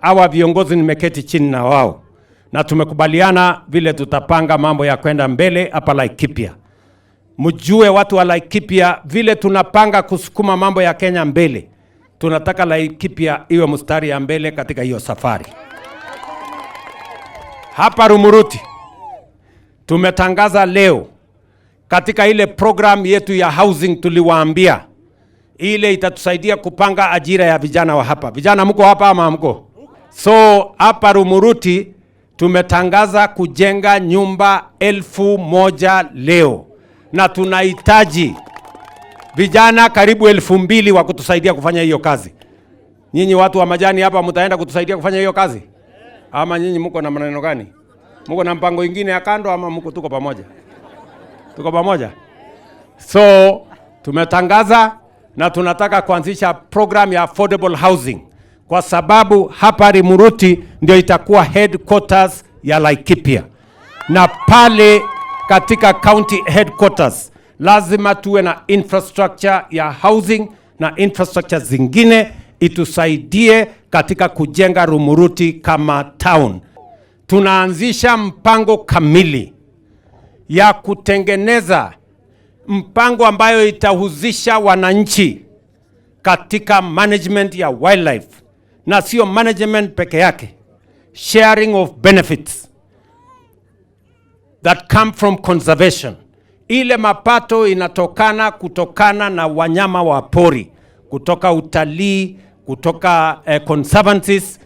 Hawa viongozi nimeketi chini na wao na tumekubaliana vile tutapanga mambo ya kwenda mbele hapa Laikipia. Mjue watu wa Laikipia, vile tunapanga kusukuma mambo ya Kenya mbele, tunataka Laikipia iwe mstari ya mbele katika hiyo safari. Hapa Rumuruti tumetangaza leo katika ile program yetu ya housing tuliwaambia ile itatusaidia kupanga ajira ya vijana wa hapa. Vijana mko hapa ama hamko? So hapa Rumuruti tumetangaza kujenga nyumba 1,000 leo, na tunahitaji vijana karibu 2,000 wa kutusaidia kufanya hiyo kazi. Nyinyi watu wa majani hapa mtaenda kutusaidia kufanya hiyo kazi, ama nyinyi mko na maneno gani? Mko na mpango ingine ya kando ama mko tuko pamoja? Tuko pamoja. So tumetangaza na tunataka kuanzisha program ya affordable housing kwa sababu hapa Rumuruti ndio itakuwa headquarters ya Laikipia, na pale katika county headquarters lazima tuwe na infrastructure ya housing na infrastructure zingine itusaidie katika kujenga Rumuruti kama town. Tunaanzisha mpango kamili ya kutengeneza mpango ambayo itahusisha wananchi katika management ya wildlife, na sio management peke yake, sharing of benefits that come from conservation. Ile mapato inatokana kutokana na wanyama wa pori, kutoka utalii, kutoka conservancies.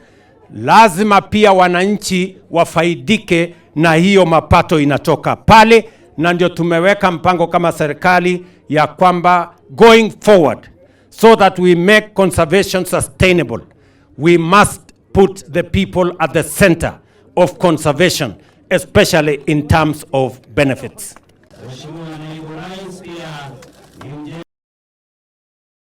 Lazima pia wananchi wafaidike na hiyo mapato inatoka pale, na ndio tumeweka mpango kama serikali ya kwamba going forward, so that we make conservation sustainable, we must put the people at the center of conservation, especially in terms of benefits. Mheshimiwa Naibu Rais pia ni mjenzi.